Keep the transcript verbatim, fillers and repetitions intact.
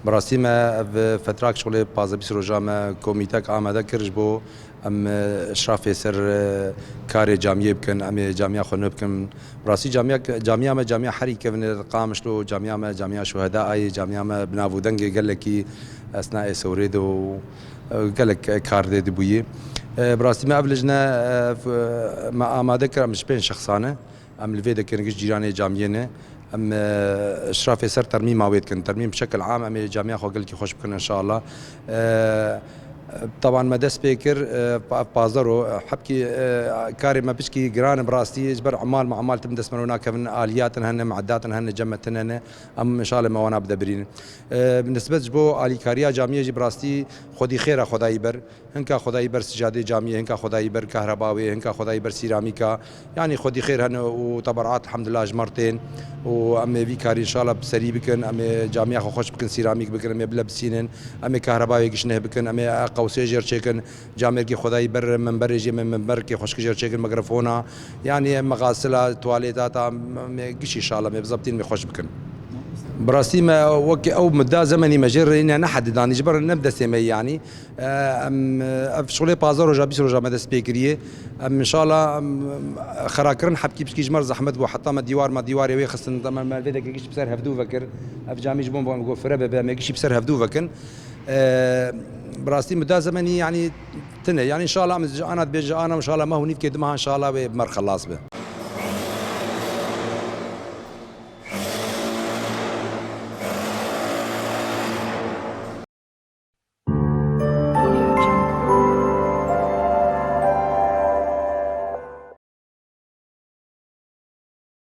Bi rastî me ev fetrak şixulê pazdeh bîst roja me komîtek amade kir ji bo em, e, şafê ser, e, karê camiyê bikin, em ê camiya xwe nû bikin. Bi rastî camiya, camiya me camiya herî kevin e, Qamişlo, camiya me camiya şuhedayê, camiya me bi nav û dengê gelekî esnayê sewrê de û, e, gelek kar dê dibûyê. E, bi rastî me ev lijne, e, f-, me amade kir, em ji pênc şexsan e. Em li vê dikin giş cîranê camiyê ne. Em, e, şirafê ser termîma wê dikin. Termîm bi şekil am em ê camiya xwe gelkî xweş bikin inşallah. E, Teban me dest pê kir, e, pa-, pazdeh ro, e, hebkî, e, karê me piçkî giran e bi rastî, ji ber emal me emal tim dest me nakevin, aliyatin hene, me'eddatin hene, cem me tune ne. Em inşallah me wana bidebirînin. E, bi nisbet ji bo alîkariya camiyê jî bi rastî xwedî xêra Xwedayî ber. Hinka Xwedayî ber sicadê camiyê, hinka Xwedayî ber kehreba wê, hinka Xwedayî ber sîramîka. Yanî xwedî xêr hene û teberat elhamdulillah ji me re tên û em ê vî karî inşallah bi serî bikin, em ê camiya xwe xweş bikin, sîramîk bikin, em ê bile bisînin, em ê kehreba wê giş neh bikin, em ê qewsê jêr çêkin, camêrkê Xwedayî ber minberê jê me minberkê xweşkî jêr çêkin, mikrofona, yanî mexasila, tuwalêta ta em ê giş inşallah em ê bi zebtîn em ê xweş bikin. Bi rastî me wek ew mudda zemenî me jê re ne, ne hedidanî ji ber ne bi destê me yanî. E, em, e, ev şolê pazdeh roja, bîst roja me dest pê kiriye. Em, inşallah, em, xerakirin hebkî piçkî ji me re zehmet bû. Heta me dîwar, me dîwarê wê xistin, me, me vê deke giştî bi ser hevdû vekir. Ev camî ji bo me got fire be, be, me giştî bi ser hevdû vekin. E, bi rastî muda zemenî, yanî, tine. Yanî, inşallah, em ji ana dibêjin, ana, inşallah, meh û nîvkê dimeha, inşallah, wê bi me re xelas be.